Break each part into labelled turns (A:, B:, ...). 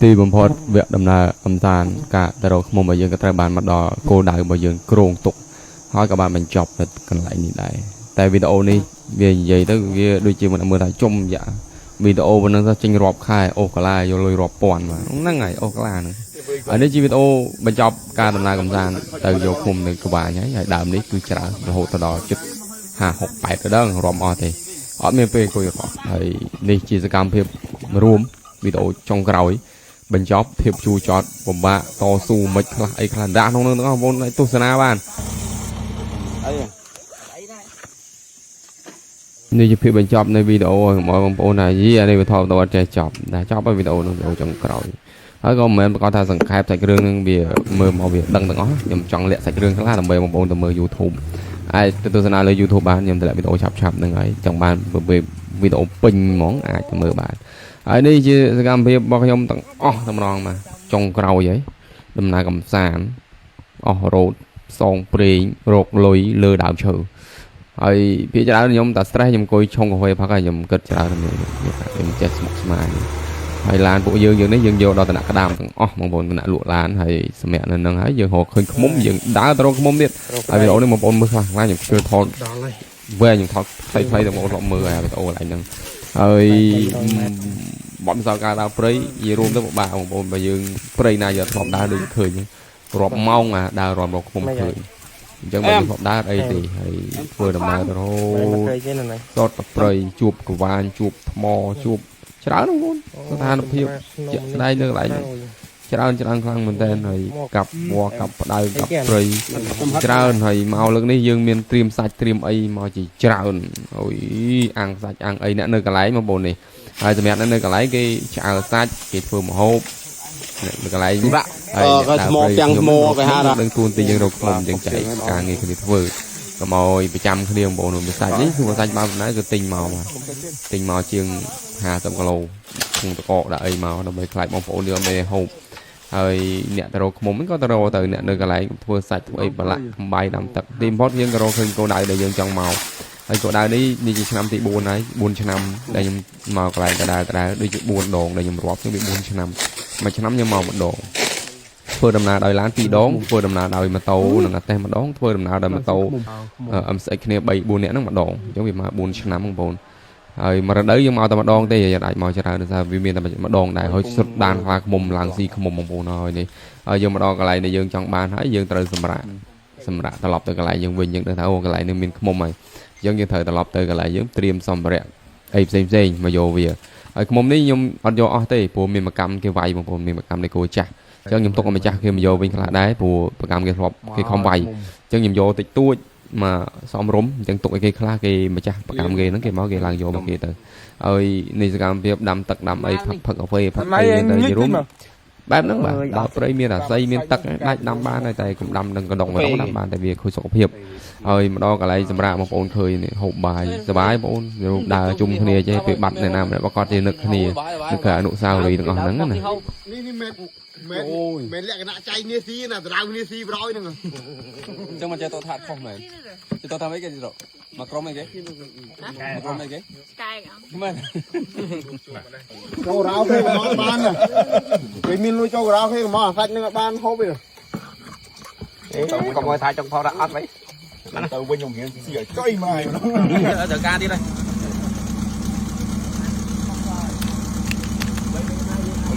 A: ទីបំផុតវគ្គដំណើរកំសាន្តការទៅរកឃ្មុំរបស់យើងក៏ត្រូវបានមកដល់គោលដៅរបស់យើងគ្រោងទុកហើយក៏បានបញ្ចប់នៅកន្លែងនេះដែរតែវីដេអូនេះវានិយាយទៅវាដូចជាមិនមើលថាជុំយ៉ាវីដេអូប៉ុណ្ណឹងទៅចេញរាប់ខែអូសកាឡាយកលុយរាប់ពាន់បាទហ្នឹងហើយអូសកាឡាហ្នឹងហើយនេះជាវីដេអូបញ្ចប់ការដំណើរកំសាន្តទៅយកឃុំនៅក្បាញហើយហើយដើមនេះគឺច្រើនរហូតទៅដល់ជិត50 60 80ទៅដល់រាប់អស់ទេអត់មានពេលអង្គុយរាប់ហើយនេះជាសកម្មភាពរួមវីដេអូចុងក្រោយ បញ្ចប់ភាពជូរចត់ពិបាកតស៊ូមិនខ្លះអីខ្លះដាក់ក្នុងនោះទាំងអស់បងប្អូនអាចទស្សនាបាន
B: អី
A: នេះជាភាពបញ្ចប់នៃវីដេអូឲ្យកុំឲ្យបងប្អូនថាយីអានេះវាថតទៅអត់ចេះចប់តែចប់ហើយវីដេអូនោះវីដេអូចុងក្រោយហើយក៏មិនមែនប្រកាសថាសង្ខេបសាច់រឿងនឹងវាមើលមកវាដឹងទាំងអស់ខ្ញុំចង់លាក់សាច់រឿងខ្លះដើម្បីបងប្អូនទៅមើល YouTube អាចទៅទស្សនាលើ YouTube បានខ្ញុំតម្លាក់វីដេអូឆាប់ៗហ្នឹងហើយចង់បានវីដេអូពេញហ្មងអាចទៅមើលបានហើយនេះជាសកម្មភាពរបស់ខ្ញុំទាំងអស់តែម្ដងបាទចុងក្រោយហើយដំណើរកំសាន្តអស់រ៉ូតផ្សងព្រេងរកលុយលើដើមឈើ ហើយភាគច្រើនខ្ញុំតែ stress ខ្ញុំអង្គុយឆុងកាហ្វេផឹកហើយខ្ញុំគិតច្រើនខ្ញុំខ្ញុំចេះស្មុគស្មាញហើយឡានពួកយើងយើងនេះយើងយកដល់តំណក្តាមទាំងអស់បងប្អូនតំណលក់ឡានហើយសម្រាប់នៅនឹងហើយយើងរកឃើញឃុំយើងដើរទៅរកឃុំទៀតហើយវីដេអូនេះបងប្អូនមើលខ្លះខ្លះខ្ញុំជឿថត
C: ដល់ហើយ
A: វែងខ្ញុំថតខ្លីៗទៅបងប្អូនធ្លាប់មើលហើយវីដេអូកន្លែងហ្នឹងហើយបទពិសោធន៍ការដើរព្រៃនិយាយរួមទៅពិបាកបងប្អូនបើយើងព្រៃណាយកធ្លាប់ដើរដូចឃើញរាប់ម៉ោងអាដើររាប់រកឃុំឃើញអញ្ចឹងបើយើងធ្លាប់ដើរអីទេហើយធ្វើដំណើរទៅរហូ
C: មក
A: ត
C: ឃើញទេនៅហ្នឹង
A: សតប្រព្រៃជួបកវានជួបថ្មជួបច្រើនណាស់បងប្អូនស្ថានភាពជាក់ស្ដែងនៅកន្លែងហ្នឹងច្រើនច្រើនខ្លាំងមែនតើហើយកាប់វល្លិកាប់ផ្ដៅកាប់ព្រៃច្រើនហើយមកលើកនេះយើងមានត្រៀមសាច់ត្រៀមអីមកជាច្រើនអូយអាំងសាច់អាំងអីអ្នកនៅកន្លែងបងប្អូននេះហើយសម្រាប់អ្នកនៅកន្លែងគេឆ្អើរសាច់គេធ្វើម្ហូបអ្នកនៅកន្លែង
B: ដាក់
A: ហើយ
B: ក៏ថ្មទាំងថ្មគេហៅថា
A: ដឹងទួនទីយើងរកខ្ញុំយើងចែកការងារគ្នាធ្វើកុំឲ្យប្រចាំគ្នាបងប្អូនមួយសាច់នេះគឺមួយសាច់បានប៉ុណ្ណាគឺទិញមកបាទទិញមកជាង50គីឡូដាក់ក្នុងតកកដាក់អីមកដើម្បីខ្លាចបងប្អូនយកមេហូបហើយអ្នកទៅរកខ្មុំហ្នឹងក៏ទៅរកទៅអ្នកនៅកន្លែងធ្វើសាច់ធ្វើអីប្រឡាក់កំបាយដាំទឹកទីបំផុតយើងក៏រកឃើញគោលដៅដែលយើងចង់មកហើយគោលដៅនេះនេះជាឆ្នាំទី4ហើយ4ឆ្នាំដែលខ្ញុំមកកន្លែងដដែលដដែលដូចជា4ដងដែលខ្ញុំរាប់ចឹងវា4ឆ្នាំមួយឆ្នាំខ្ញុំមកម្ដង ធ្វើដំណើរដោយឡានពីរដងធ្វើដំណើរដោយម៉ូតូនិងអាតេសម្ដងធ្វើដំណើរដោយម៉ូតូ MSX គ្នា3 4នាក់ហ្នឹងម្ដងអញ្ចឹងវាមក4ឆ្នាំបងប្អូនហើយមួយរដូវយើងមកតែម្ដងទេយើងអាចមកច្រើនដោយសារវាមានតែម្ដងដែរហើយសុទ្ធដានខ្លាឃ្មុំឡើងស៊ីឃ្មុំបងប្អូនហើយនេះហើយយើងមកដល់កន្លែងដែលយើងចង់បានហើយយើងត្រូវសម្រាកសម្រាកត្រឡប់ទៅកន្លែងយើងវិញយើងដឹងថាអូកន្លែងនេះមានឃ្មុំហើយអញ្ចឹងយើងត្រូវត្រឡប់ទៅកន្លែងយើងត្រៀមសម្ភារៈអីផ្សេងផ្សេងមកយកវាហើយឃ្មុំនេះខ្ញុំអត់យកអស់ទេព្រោះមានមួយកម្មគេវាយបងប្អូនមានមួយកម្មនៃគោចាស់ អញ្ចឹងខ្ញុំទុកឲ្យម្ចាស់គេមកយកវិញខ្លះដែរព្រោះប្រកម្មគេធ្លាប់គេខំវាយអញ្ចឹងខ្ញុំយកតិចតួចមកសំរុំអញ្ចឹងទុកឲ្យគេខ្លះគេម្ចាស់ប្រកម្មគេហ្នឹងគេមកគេឡើងយកមកគេទៅហើយនេះសកម្មភាពដាំទឹកដាំអីផឹកផឹកកាហ្វេផឹកអីហ្នឹងទៅនិយាយរួមបែបហ្នឹងបាទដល់ព្រៃមានអាស័យមានទឹកដាច់ដាំបានហើយតែកុំដាំនឹងកណ្ដុងកណ្ដុងដាំបានតែវាខូចសុខភាពហើយមកដល់កន្លែងសម្រាប់បងប្អូនឃើញនេះហូបបាយសប្បាយបងប្អូនរូបដើរជុំគ្នាចេះពេលបាត់អ្នកណាម្នាក់ប្រកាសជានឹកគ្នានឹកអនុស្សាវរីយ៍ទាំងអស់ហ្នឹងណា
D: នេះនេះមែនមែនមែនលក្ខណៈចៃនេះស៊ីណាដៅនេះស៊ីប្រយហ្នឹង
B: អញ្ចឹងមកចេះតថាត់ខុសមែនចេះតថាម៉េចគេទៅមកក្រុមអីគេមកក្រុមអីគេ
E: កែងអ
B: មែន
D: ចូលរោគេមកបានគេមានលុយចូលរោគេមកអាសាច់នឹងបានហូបទេ
B: កុំឲ្យថាចុងផោដាក់អត់វិញ
D: ទៅវិញខ្ញុំរៀនស៊ីឲ្យចុយមកហើយ
B: ត្រូវការទៀតហើយ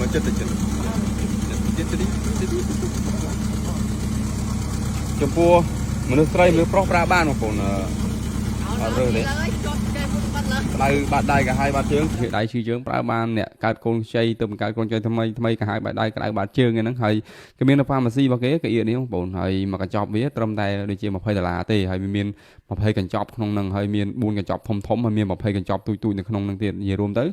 B: មកចិត្តចិត្តចិត្តចិត្តចំពោះមនុស្សស្រីមនុស្សប្រុសប្រើបានបងប្អូនអត់រើសទេ ក្តៅបាតដៃកាហាយបាតជើងភេដៃឈឺជើងប្រើបានអ្នកកើតកូនខ្ចីទៅបង្កើតកូនខ្ចីថ្មីថ្មីកាហាយបាតដៃក្តៅបាតជើងហ្នឹងហើយគេមាននៅហ្វាម៉ាស៊ីរបស់គេកៅអៀនេះបងប្អូនហើយមកកញ្ចប់វាត្រឹមតែដូចជា20ដុល្លារទេហើយវាមាន20កញ្ចប់ក្នុងហ្នឹងហើយមាន4កញ្ចប់ធំធំហើយមាន20កញ្ចប់ទូចទូចនៅក្នុងហ្នឹងទៀតនិយាយរួមទៅ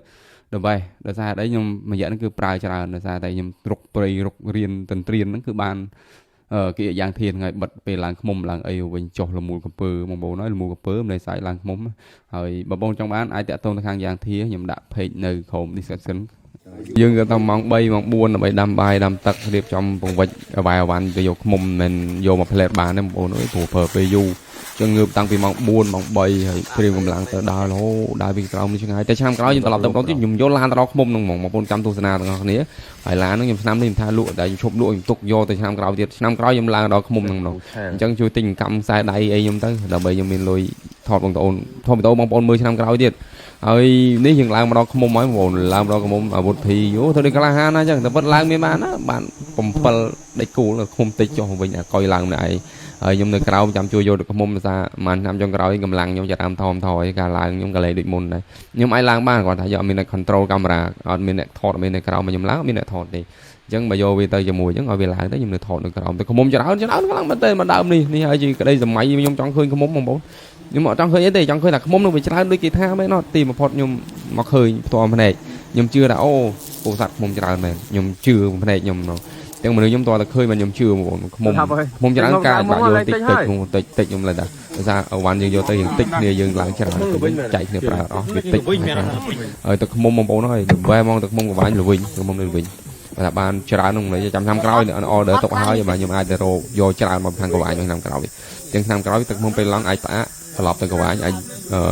B: ដល់ដោយសារអីខ្ញុំមួយរយៈហ្នឹងគឺប្រើច្រើនដោយសារតែខ្ញុំរុកព្រៃរុករៀនតន្ទ្រានហ្នឹងគឺបានគេយ៉ាងធានថ្ងៃបិទពេលឡើងឃុំឡើងអីវិញចុះលមូលកំពើបងប្អូនហើយលមូលកំពើម្លេះសាយឡើងឃុំហើយបើបងចង់បានអាចតាក់ទងទៅខាងយ៉ាងធាខ្ញុំដាក់ page នៅក្រោម description យើងក៏ទៅម៉ោង3ម៉ោង4ដើម្បីដាំបាយដាំទឹករៀបចំពង្វិចអវ៉ៃអវ៉ាន់ទៅយកឃុំមិនយកមកផ្លែតបានទេបងប្អូនអើយព្រោះប្រើពេលយូរ
A: ចឹងងើបតាំងពីម៉ោង4ម៉ោង3ហើយត្រៀមកម្លាំងទៅដើររហូតដើរពីក្រោមនេះឆ្ងាយតែឆ្នាំក្រោយខ្ញុំត្រឡប់ទៅម្ដងទៀតខ្ញុំយកឡានទៅដល់ឃុំហ្នឹងហ្មងបងប្អូនចាំទស្សនាទាំងអស់គ្នាហើយឡានហ្នឹងខ្ញុំឆ្នាំនេះខ្ញុំថាលក់តែខ្ញុំឈប់លក់ខ្ញុំទុកយកទៅឆ្នាំក្រោយទៀតឆ្នាំក្រោយខ្ញុំឡើងដល់ឃុំហ្នឹងម្ដងអញ្ចឹងជួយទិញកម្មខ្សែដៃអីខ្ញុំទៅដើម្បីខ្ញុំមានលុយថតបងប្អូនថតវីដេអូបងប្អូនមើលឆ្នាំក្រោយទៀតហើយនេះយើងឡើងមកដល់ឃុំហើយបងប្អូនឡើងមកដល់ឃុំអាវុធធីយោធ្វើដូចក្លាហានណាអញ្ចឹងតែពិតឡើងមានបានណាបាន7ដេកគោលឃុំតិចចុះវិញអាកុយឡើងម្នាក់ឯងហើយខ្ញុំនៅក្រោមចាំជួយយកទៅឃុំភាសាប្រហែលឆ្នាំចុងក្រោយកម្លាំងខ្ញុំចាប់តាមថមថយការឡើងខ្ញុំក៏លែងដូចមុនដែរខ្ញុំអាចឡើងបានគាត់ថាយកអត់មានអ្នក control កាមេរ៉ាអត់មានអ្នកថតអត់មានអ្នកក្រោមមកខ្ញុំឡើងអត់មានអ្នកថតទេអញ្ចឹងបើយកវាទៅជាមួយអញ្ចឹងឲ្យវាឡើងទៅខ្ញុំនៅថតនៅក្រោមទៅឃុំច្រើនច្រើនខ្លាំងមែនទេមកដើមនេះនេះហើយជាក្តីសម័យខ្ញុំចង់ឃើញឃុំបងប្អូនខ្ញុំអត់ចង់ឃើញអីទេចង់ឃើញតែឃុំនោះវាច្រើនដូចគេថាមែនអត់ទីបំផុតខ្ញុំមកឃើញផ្ទាល់ភ្នែកខ្ញុំជឿថាអូពោធិ៍សាត់ឃុំច្រើនមែនខ្ញុំជឿភ្នែកខ្ញុំនោះទាំងមនុស្សខ្ញុំតើតែឃើញមកខ្ញុំជឿបងប្អូនឃុំឃុំច្រើនការបាក់យកតិចតិចតិចតិចខ្ញុំឡើយតាដោយសារអវ៉ាន់យើងយកទៅយើងតិចគ្នាយើងឡើងច្រើនចែកគ្នាប្រើអត់អស់វាតិចហើយទឹកឃុំបងប្អូនហើយទៅវ៉ែហ្មងទឹកឃុំកវ៉ាញ់ល្វិញឃុំនៅវិញបើថាបានច្រើនក្នុងនេះចាំឆ្នាំក្រោយ order ទុកហើយបាទខ្ញុំអាចទៅរកយកច្រើនមកខាងកវ៉ាញឆ្នាំក្រោយអញ្ចឹងឆ្នាំក្រោយទឹកឃុំពេលឡងអាចផ្អាកត្រឡប់ទៅកវ៉ាញអាច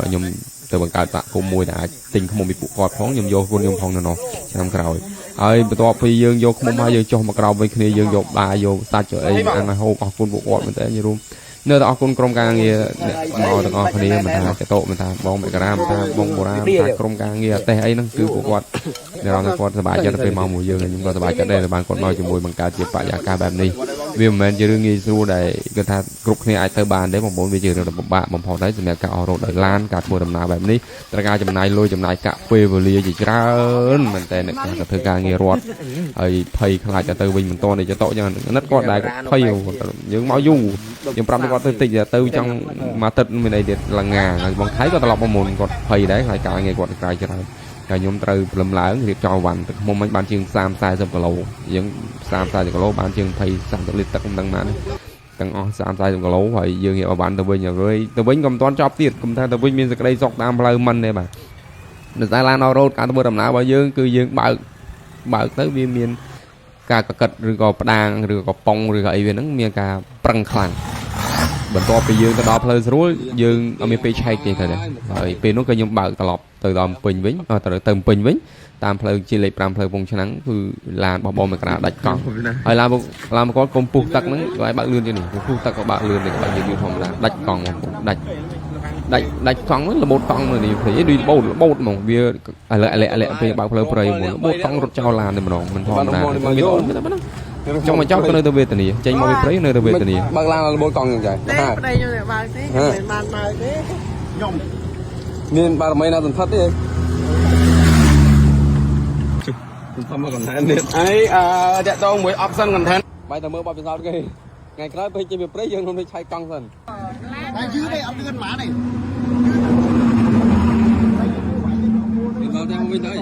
A: ខ្ញុំទៅបង្កើតសហគមន៍មួយដែលអាចទិញឃុំពីពួកគាត់ផងខ្ញុំយកខ្លួនខ្ញុំផងនៅនោះឆ្នាំក្រោយហើយបន្ទាប់ពីយើងយកឃុំហើយយើងចុះមកក្រោមវិញគ្នាយើងយកបាយយកសាច់យកអីអានហូបអរគុណពួកគាត់មែនតើយរួមនៅតែអរគុណក្រុមការងារអ្នកមកទាំងអស់គ្នាមិនថាចតុមិនថាបងមករាមិនថាបងបូរ៉ាមិនថាក្រុមការងារអតេះអីហ្នឹងគឺពួកគាត់នៅរងគាត់សប្បាយចិត្តទៅពេលមកមួយយើងខ្ញុំក៏សប្បាយចិត្តដែរបានគាត់មកជាមួយបង្កើតជាបរិយាកាសបែបនេះវាមិនមែនជារឿងងាយស្រួលដែលគាត់ថាគ្រប់គ្នាអាចទៅបានទេបងប្អូនវាជារឿងដ៏ពិបាកបំផុតហើយសម្រាប់ការអស់រត់ដោយឡានការធ្វើដំណើរបែបនេះត្រូវការចំណាយលុយចំណាយកាក់ពេលវេលាជាច្រើនមែនតើអ្នកខ្លះក៏ធ្វើការងាររដ្ឋហើយភ័យខ្លាចតែទៅវិញមិនទាន់ទេចតុយ៉ាងណាគាត់ដែរភ័យយើងមកយូរយើងប្រាប់គាត់ទៅតិចទៅចង់មួយទឹកមានអីទៀតលងាហើយបងថៃក៏ត្រឡប់មកមុនគាត់ភ័យដែរខ្លាចការងារគាត់ក្រៅច្រើនហើយខ្ញុំត្រូវព្រលឹមឡើងរៀបចំវ៉ាន់ទឹកមុំមិញបានជាង30 40គីឡូយើង30 40គីឡូបានជាង20 30លីត្រទឹកមិនដឹងណាទាំងអស់30 40គីឡូហើយយើងរៀបវ៉ាន់ទៅវិញហើយទៅវិញក៏មិនទាន់ចប់ទៀតគុំថាទៅវិញមានសក្តីសុខតាមផ្លូវមិនទេបាទនៅតែឡានអរ៉ូតការធ្វើដំណើររបស់យើងគឺយើងបើកបើកទៅវាមានការកកិតឬក៏ផ្ដាងឬក៏ប៉ុងឬក៏អីវាហ្នឹងមានការប្រឹងខ្លាំងបន្ទាប់ពីយើងទៅដល់ផ្លូវស្រួលយើងអត់មានពេលឆែកទេទៅដែរហើយពេលនោះក៏ខ្ញុំបើកត្រឡប់ទៅដល់ពេញវិញទៅទៅពេញវិញតាមផ្លូវជាលេខ5ផ្លូវពងឆ្នាំងគឺឡានរបស់បងមកក្រាដាច់កង់ហើយឡានឡានមកគាត់កុំពុះទឹកហ្នឹងក៏ឲ្យបើកលឿនជាងនេះពុះទឹកក៏បើកលឿនដែរក៏បើកយឺតធម្មតាដាច់កង់បងប្អូនដាច់ដាច់ដាច់កង់ហ្នឹងរបូតកង់នេះព្រៃដូចរបូតរបូតហ្មងវាឥឡូវអលែកពេលបើកផ្លូវព្រៃហ្មងរបូតកង់រត់ចោលឡានតែម្ដងមិនធម្មតាមានតែប៉ុណ្ណឹងចង់មកចោលក៏នៅទៅវេទនាចេញមកពីព្រៃនៅទៅវេទនា
B: បើកឡានរបូតកង់យ៉ាងចា
C: ទេប្តីខ្ញុំបើកទេមិនបានបើកទេ
D: ខ្ញុំ
B: មានបារមីណាសន្ធិដ្ឋទេសន្ធំមក content ទៀតអីអឺតាក់តងមួយ option content បាយតែមើលបបពិសោធន៍គេថ្ងៃក្រោយពេលចេញពីព្រៃយើងនឹងឆែកកង់សិន
D: តែយឺតទេអត់លឿនហ្មងទេ
B: ដល់តែវិញទៅ